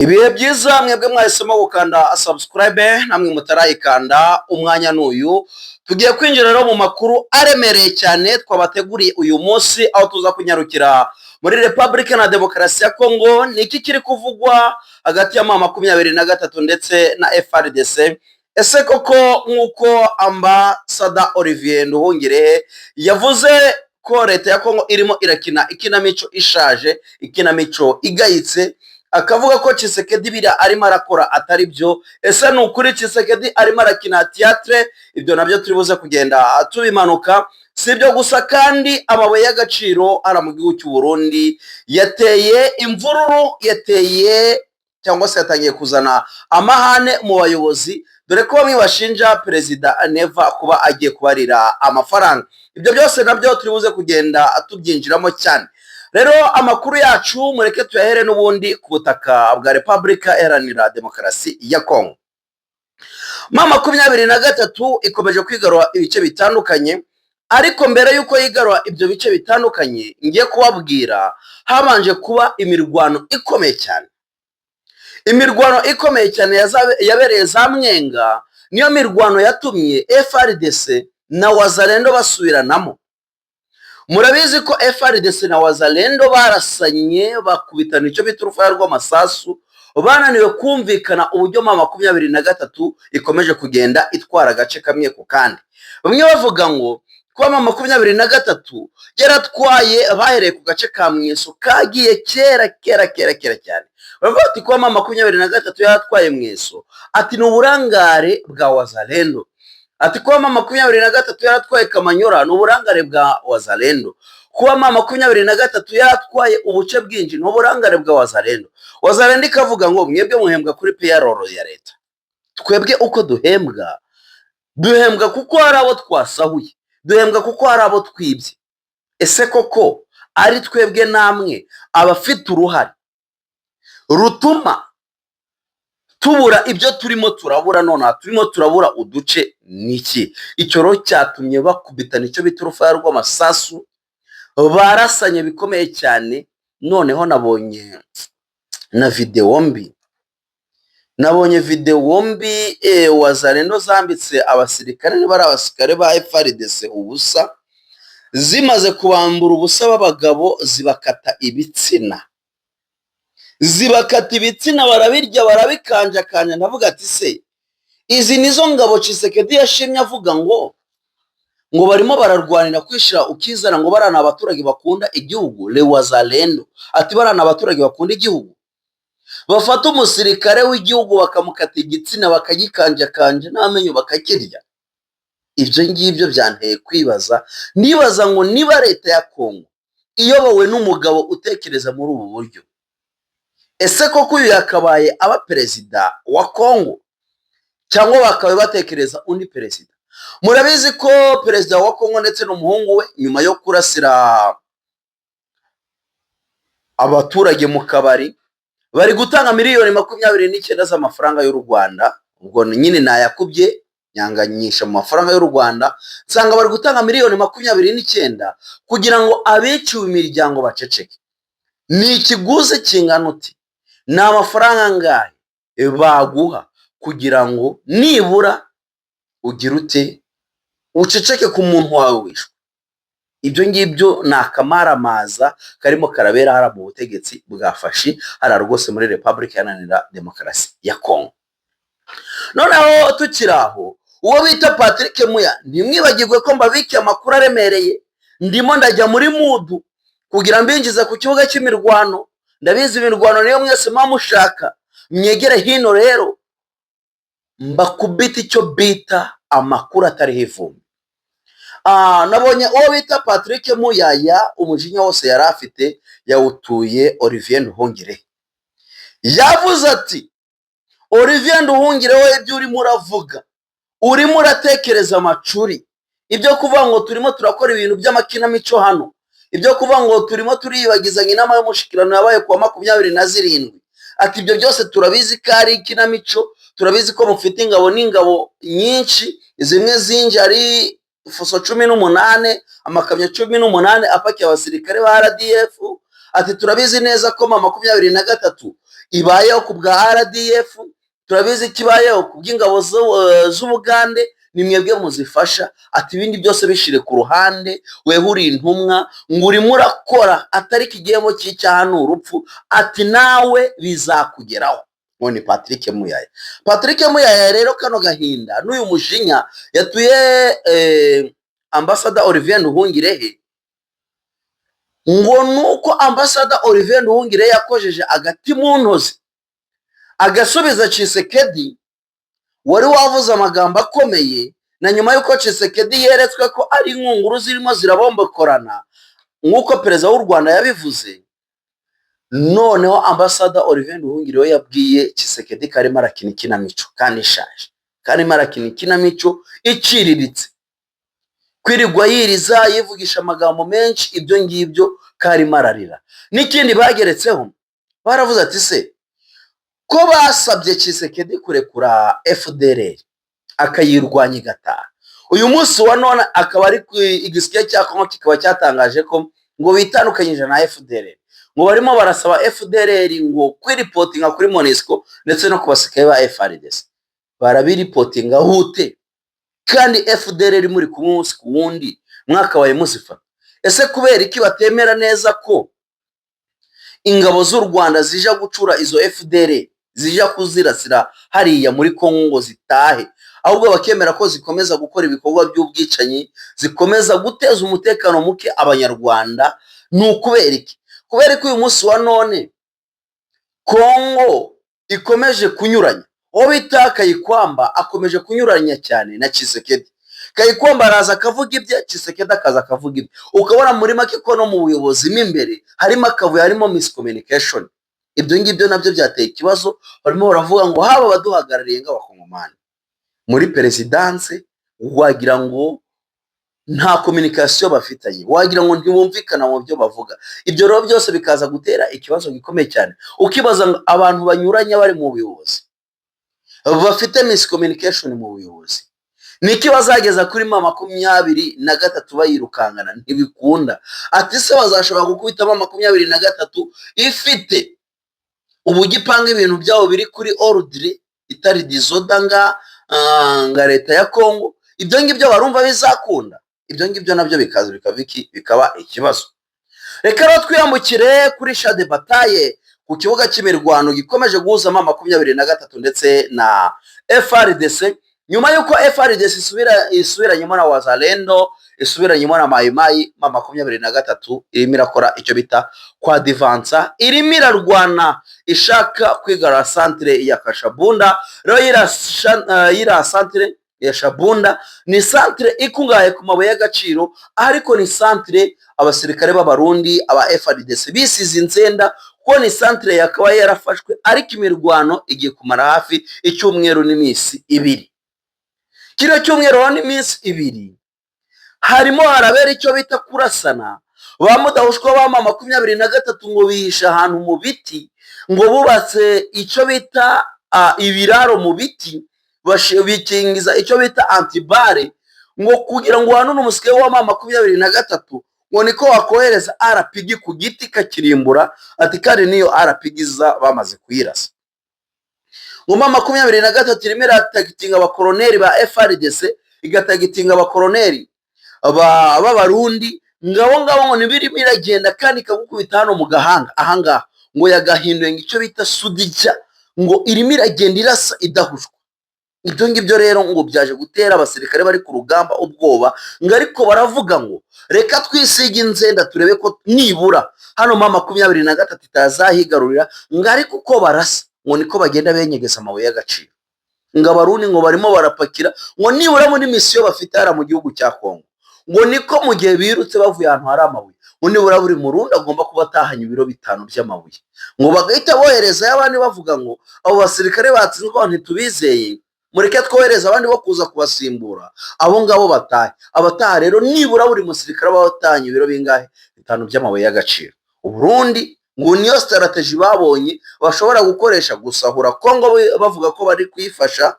Ibihe byiza mwebwe mwahisemo gukanda subscribe, namwe mutarayikanda, umwanya n'uyu tugiye kwinjira rero mu makuru aremereye cyane twabateguriye uyu munsi, aho tuza kunyarukira muri Repubulika na Demokarasi ya Kongo. Ni iki kiri kuvugwa hagati ya M23 ndetse na FARDC? Ese koko nk'uko Ambassador Olivier Nduhungirehe yavuze ko leta ya Kongo irimo irakina ikinamico ishaje, ikinamico igayitse, akavuga ko Tshisekedi biriya arimo arakora atari byo, ese ni ukuri Tshisekedi arimo arakina théâtre? Ibyo nabyo turi buze kugenda tubimanuka. Si ibyo gusa kandi, amabuye y'agaciro ari mu gihugu cy'u Burundi yateye imvururu, yateye cyangwa se yatangiye kuzana amahane mu bayobozi, dore ko bamwe bashinja Perezida Neva kuba agiye kubarira amafaranga. Ibyo byose nabyo turi buze kugenda tubyinjiramo cyane. Rero amakuru yacu mureke tuyahere n'ubundi ku butaka bwa Repubulika Iharanira Demokarasi ya Kongo. M23 ikomeje kwigarura ibice bitandukanye, ariko mbere y'uko yigarura ibyo bice bitandukanye ngiye kubabwira, habanje kuba imirwano ikomeye cyane. Imirwano ikomeye cyane yabereye za Mwenga, niyo mirwano yatumye FARDC na Wazalendo basubiranamo. Murabizi ko FARDC na Wazalendo barasanye, bakubitana icyo bita urufaya rw'amasasu, bananiwe kumvikana uburyo M23 ikomeje kugenda itwara agace kamwe ku kandi. Bamwe bavuga ngo kuba M23 yaratwaye, bahereye ku gace ka Mweso kagiye kera kera kera kera cyane. Baravuga bati kuba M23 yaratwaye Mweso, ati ni uburangare bwa Wazalendo. Ati kuba M23 yaratwaye Kamanyora ni uburangare bwa Wazalendo. Kuba M23 yaratwaye ubuce bwinshi ni uburangare bwa Wazalendo. Wazalendo ikavuga ngo mwebwe muhembwa kuri payroll ya leta, twebwe uko duhembwa, duhembwa kuko hari abo twasahuye, duhembwa kuko hari abo twibye. Ese koko ari twebwe namwe abafite uruhare rutuma tubura ibyo turimo turabura nonaha, turimo turabura uduce niki? Icyo rero cyatumye bakubitana icyo bita urufaya rw'amasasu, barasanye bikomeye cyane. Noneho nabonye na videwo mbi, nabonye videwo mbi Wazalendo zambitse abasirikare, niba ari abasirikare ba FARDC, ubusa. Zimaze kubambura ubusa b'abagabo, zibakata ibitsina, zibakata ibitsina, barabirya, barabikanjakanja. Ndavuga ati se izi nizo ngabo Tshisekedi yashimye avuga ngo barimo bararwanira kwishyira ukizana, ngo bariya ni abaturage bakunda igihugu, les Wazalendo, ati bariya ni abaturage bakunda igihugu? Bafata umusirikare w'igihugu bakamukata igitsina, bakagikanjakanja n'amenyo, bakakirya. Ibyo ngibyo byanteye kwibaza, nibaza ngo niba leta ya Kongo iyobowe n'umugabo utekereza muri ubu buryo, ese koko uyu yakabaye aba perezida wa Kongo, cyangwa bakaba batekereza undi perezida? Murabizi ko perezida wa Kongo ndetse n'umuhungu we, nyuma yo kurasira abaturage mu kabari, bari gutanga miliyoni 29 z'amafaranga y'u Rwanda. Ubwo nyine nayakubye, nyanganyisha mu mafaranga y'u Rwanda, nsanga bari gutanga miliyoni 29 kugira ngo abiciwe imiryango baceceke. Ni ikiguzi kingana uti? Ni amafaranga angahe baguha kugira ngo nibura ugire ute, uceceke ku muntu wawe wishwe? Ibyo ngibyo ni akamaramaza karimo karabera hariya mu butegetsi bwa Fatshi, hariya rwose muri Repubulika Iharanira Demokarasi ya Kongo. Noneho tukiri aho, uwo bita Patrick Muya, ntimwibagirwe ko mbabikiye amakuru aremereye. Ndimo ndajya muri mood kugira mbinjize ku kibuga cy'imirwano. Ndabizi imirwano niyo mwese muba mushaka. Mwegere hino rero mbakubita icyo bita amakuru atariho ivumbi. Nabonye uwo bita Patrick Muyaya umujinya wose yari afite yawutuye Olivier Nduhungirehe. Yavuze ati Olivier Nduhungirehe, we ibyo urimo uravuga, urimo uratekereza amacuri. Ibyo kuvuga ngo turimo turakora ibintu by'amakinamico hano, ibyo kuvuga ngo turimo turiyibagizanya inama y'umushikirano yabaye kuwa 27, ati ibyo byose turabizi ko ari ikinamico. Turabizi ko mufite ingabo n'ingabo nyinshi, zimwe zinje ari fuso 18, amakamyo 18 apakiye abasirikare ba RDF. Ati turabizi neza ko M23 ibayeho ku bwa RDF, turabizi ko ibayeho ku bw'ingabo z'Ubugande, ni mwebwe muzifasha. Ati ibindi byose bishire ku ruhande, weho uri intumwa, ngo urimo urakora atari igihembo cy'icyaha ni urupfu. Ati nawe bizakugeraho. Ngo ni Patrick Muyaya. Patrick Muyaya rero, kano gahinda n'uyu mujinya yatuye Ambassador Olivier Nduhungirehe, ngo nuko Ambassador Olivier Nduhungirehe yakojeje agati mu ntozi, agasubiza Tshisekedi wari wavuze amagambo akomeye, na nyuma y'uko Tshisekedi yeretswe ko ari inkunguru zirimo zirabombokorana nk'uko perezida w'u Rwanda yabivuze. Noneho Ambassador Olivier Nduhungirehe yabwiye Tshisekedi ko arimo arakina ikinamico kandi ishaje, ko arimo arakina ikinamico iciriritse, kwirirwa yiriza, yivugisha amagambo menshi, ibyo ngibyo ko arimo ararira. N'ikindi bageretseho, baravuze ati se ko basabye Tshisekedi kurekura FDLR akayirwanya igataha, uyu munsi wa none akaba ari igisirikare cya Kongo kikaba cyatangaje ko ngo bitandukanyije na FDLR, ngo barimo barasaba FDLR ngo kwiripotinga kuri MONUSCO ndetse no ku basirikare ba FARDC, barabiripotinga hute kandi FDLR muri kumwe umunsi ku wundi, mwakabaye muzifata? Ese kubera iki batemera neza ko ingabo z'u Rwanda zija gucura izo FDLR, zija kuzirasira hariya muri Kongo ngo zitahe, ahubwo bakemera ko zikomeza gukora ibikorwa by'ubwicanyi, zikomeza guteza umutekano muke Abanyarwanda? Ni ukubera iki? Kubera ko uyu munsi wa none Kongo ikomeje kunyuranya. Uwo bita Kayikwamba akomeje kunyuranya cyane na Tshisekedi. Kayikwamba araza akavuga ibye, Tshisekedi akaza akavuga ibye, ukabona muri make ko no mu buyobozi mo imbere harimo akavuyo, harimo miscommunication. Ibyo ngibyo nabyo byateye ikibazo. Barimo baravuga ngo haba abaduhagarariye nk'Abakongomani muri perezidanse, wagira ngo nta communication bafitanye, wagira ngo ntibumvikana mu byo bavuga. Ibyo rero byose bikaza gutera ikibazo gikomeye cyane, ukibaza ngo abantu banyuranye bari mu buyobozi, bafite miscommunication mu buyobozi, niki bazageza kuri M23 bayirukankana? Ntibikunda. Ati se bazashobora gukubita M23 ifite uburyo ipanga ibintu byabo biri kuri ordre, itari disorder nga leta ya Kongo? Ibyo ngibyo barumva bizakunda? Ibyo ngibyo nabyo bikaza bikaba iki, bikaba ikibazo. Reka rero twiyambukire kuri champ de bataille, ku kibuga cy'imirwano gikomeje guhuza M23 ndetse na FARDC, nyuma y'uko FARDC isubiranyemo na Wazalendo, isubiranyemo na Mayimayi. M23 irimo irakora icyo bita kwadivansa, irimo irarwana ishaka kwigarura centre ya Kashabunda. Rero yiriya centre ya Shabunda ni centre ikungahaye ku mabuye y'agaciro, ariko ni centre abasirikare b'Abarundi, aba FARDC, bisize insenda, kuko ni centre yakaba yarafashwe, ariko imirwano igiye kumara hafi icyumweru n'iminsi 2. Kino cyumweru n'iminsi 2 harimo harabera icyo bita kurasana. Ba mudahushwa ba M23 ngo bihisha ahantu mu biti, ngo bubatse icyo bita ibiraro mu biti, bikingiza icyo bita anti-balles, ngo kugira ngo uhanure umusirikare wa M23, ngo niko wakohereza RPG ku giti kakirimbura. Ati kandi niyo RPG iza bamaze kuyirasa. Ngo M23 irimo iratagitinga abakoroneri ba FARDC, igatagitinga abakoroneri b'Abarundi, ngabo ngabo ngo ntibirimo iragenda kandi ikagukubita hano mu gahanga ahangaha, ngo yagahinduye ngo icyo bita sudijya, ngo irimo iragenda irasa idahushwa. Ibyo ngibyo rero ngo byaje gutera abasirikare bari ku rugamba ubwoba, ngo ariko baravuga ngo reka twisige inzenda, turebe ko nibura hano M23 itazahigarurira. Ngo ariko uko barasa, ngo niko bagenda benyegeza amabuye y'agaciro. Ngo Abarundi ngo barimo barapakira, ngo nibura muri mission bafite hariya mu gihugu cya Kongo, ngo niko mu gihe birutse bavuye ahantu hari amabuye, ngo nibura buri Murundi agomba kuba atahanye ibiro 5 by'amabuye. Ngo bagahita boherezayo abandi, bavuga ngo abo basirikare batsinzwe ntitubizeye, mureke twohereze abandi bo kuza kubasimbura, abo ngabo batahe. Abataha rero, nibura buri musirikare aba atahanye ibiro bingahe? 5 by'amabuye y'agaciro. Uburundi ngo niyo strategy babonye bashobora gukoresha gusahura Kongo, bavuga ko bari kuyifasha.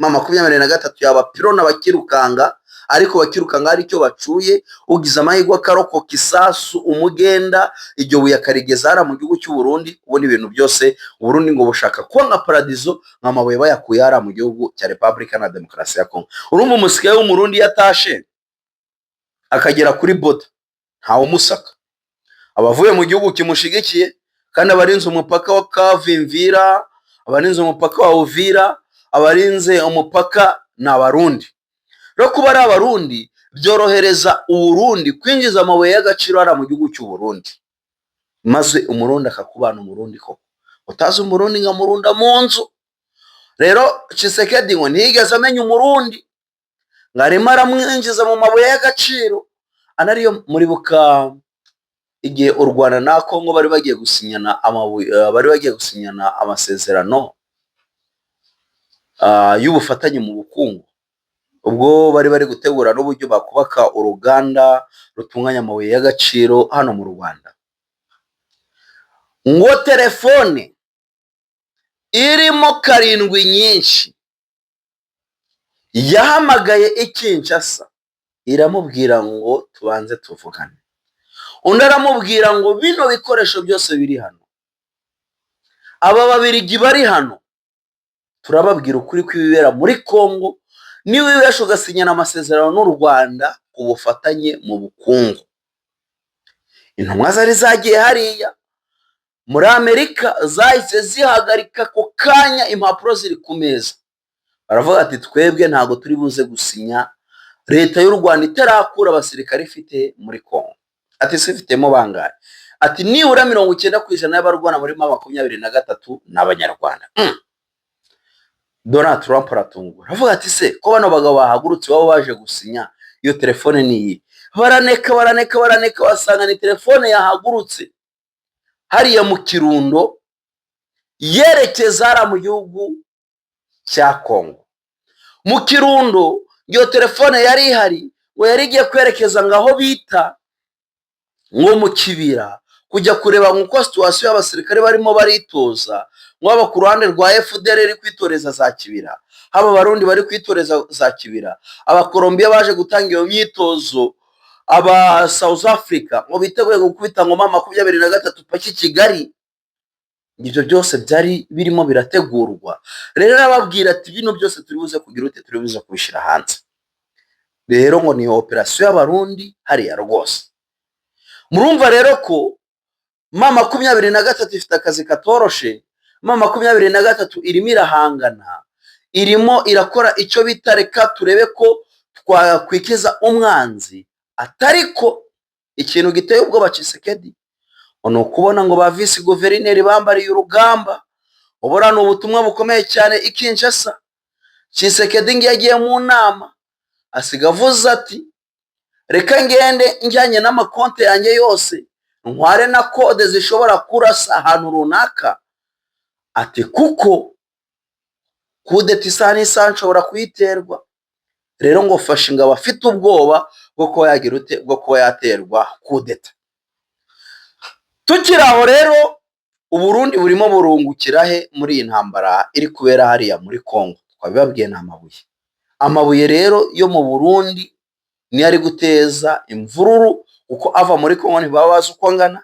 M23 yaba pirona bakirukanga. Ariko bakirukanka hari icyo bacuye. Ugize amahirwe akarokoka isasu, umugenda iryo buye akarigeza hariya mu gihugu cy'u Burundi. Ubundi ibintu byose, Uburundi ngo bushaka kuba nka paradizo, nk'amabuye bayakuye hariya mu gihugu cya Repubulika na Demokarasi ya Kongo. Urumva umusirikare w'Umurundi iyo atashe akagera kuri border, ntawe umusaka, aba avuye mu gihugu kimushigikiye, kandi abarinze umupaka wa Kavimvira, abarinze umupaka wa Uvira, abarinze umupaka ni Abarundi. Rero kuba ari Abarundi byorohereza Uburundi kwinjiza amabuye y'agaciro hariya mu gihugu cy'u Burundi, maze Umurundi akakubana Umurundi koko. Utazi Umurundi nka murunda mu nzu. Rero Tshisekedi ngo ntiyigeze amenya Umurundi, ngo arimo aramwinjiza mu mabuye y'agaciro anariyo. Muribuka igihe u Rwanda na Kongo bari bagiye gusinyana amabuye, bari bagiye gusinyana amasezerano y'ubufatanye mu bukungu, ubwo bari bari gutegura n'uburyo bakubaka uruganda rutunganya amabuye y'agaciro hano mu Rwanda, ngo telefone irimo karindwi nyinshi yahamagaye i Kinshasa iramubwira ngo tubanze tuvugane. Undi aramubwira ngo bino bikoresho byose biri hano, aba Babirigi bari hano, turababwira ukuri kw'ibibera muri Kongo niba wibesha ugasinyana amasezerano n'u Rwanda ku bufatanye mu bukungu. Intumwa zari zagiye hariya muri Amerika zahise zihagarika ako kanya, impapuro ziri ku meza, baravuga ati twebwe ntabwo turi buze gusinya leta y'u Rwanda itarakura abasirikare ifite muri Kongo. Ati se ifitemo bangahe? Ati nibura 90% y'abarwana muri M23 ni Abanyarwanda. Donald Trump aratungura, aravuga ati se ko bano bagabo bahagurutse baba baje gusinya, iyo telefone ni iyi? Baraneka, baraneka, baraneka, basanga ni telefone yahagurutse hariya mu Kirundo yerekeza hariya mu gihugu cya Kongo. Mu Kirundo iyo telefone yari ihari, ngo yari igiye kwerekeza ngo aho bita ngo mu Kibira, kujya kureba uko situation y'abasirikare barimo baritoza, ngo haba ku ruhande rwa FDLR iri kwitoreza za Kibira, haba Abarundi bari kwitoreza za Kibira, Abakolombiya baje gutanga iyo myitozo, aba South Africa ngo biteguye gukubita ngoma 23 paki Kigali. Ibyo byose byari birimo birategurwa. Rero arababwira ati bino byose turi buze kugira ute? Turi buze kubishyira hanze. Rero ngo ni operasiyo y'Abarundi hariya rwose. Murumva rero ko M23 ifite akazi katoroshe. M23 irimo irahangana, irimo irakora icyo bita reka turebe ko twakwikiza umwanzi. Atari ko ikintu giteye ubwoba Tshisekedi ni ukubona ngo ba visi guverineri bambariye urugamba. Ubura ni ubutumwa bukomeye cyane i Kinshasa. Tshisekedi ngo iyo agiye mu nama asiga avuze ati reka ngende njyanye n'amakonti yanjye yose, ntware na code zishobora kurasa ahantu runaka, ati kuko kudeta isaha n'isaha nshobora kuyiterwa. Rero ngo fashe ingabo afite ubwoba bwo kuba yagira ute? Bwo kuba yaterwa kudeta. Tukiri aho rero, Uburundi burimo burungukira he muri iyi ntambara iri kubera hariya muri Kongo? Twabibabwiye, ni amabuye. Amabuye rero yo mu Burundi niyo ari guteza imvururu, kuko ava muri Kongo ntibaba bazi uko angana,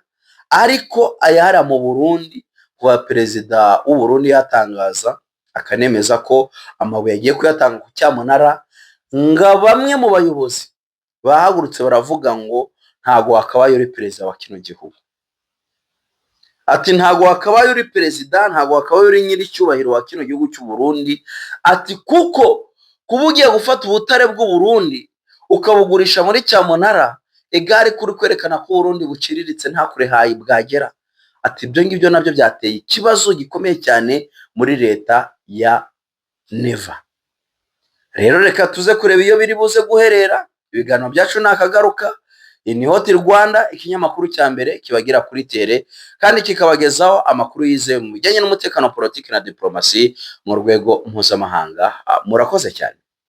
ariko ayahariya mu Burundi, kuva perezida w'u Burundi yatangaza akanemeza ko amabuye agiye kuyatanga ku cyamunara, nga bamwe mu bayobozi bahagurutse baravuga ngo ntabwo wakabaye uri perezida wa kino gihugu. Ati ntabwo wakabaye uri perezida, ntabwo wakabaye uri nyir'icyubahiro wa kino gihugu cy'u Burundi. Ati kuko kuba ugiye gufata ubutare bw'u Burundi ukabugurisha muri cyamunara, egare kuri kwerekana ko Uburundi buciriritse, nta kure hayi bwagera. Ati ibyo ngibyo nabyo byateye ikibazo gikomeye cyane muri leta ya Neva. Rero reka tuze kureba iyo biri buze guherera. Ibiganiro byacu ni akagaruka. Iyi ni Hoti Rwanda, ikinyamakuru cya mbere kibagira kuri terrain kandi kikabagezaho amakuru yizewe mu bijyanye n'umutekano, politiki na diplomasi mu rwego mpuzamahanga. Murakoze cyane.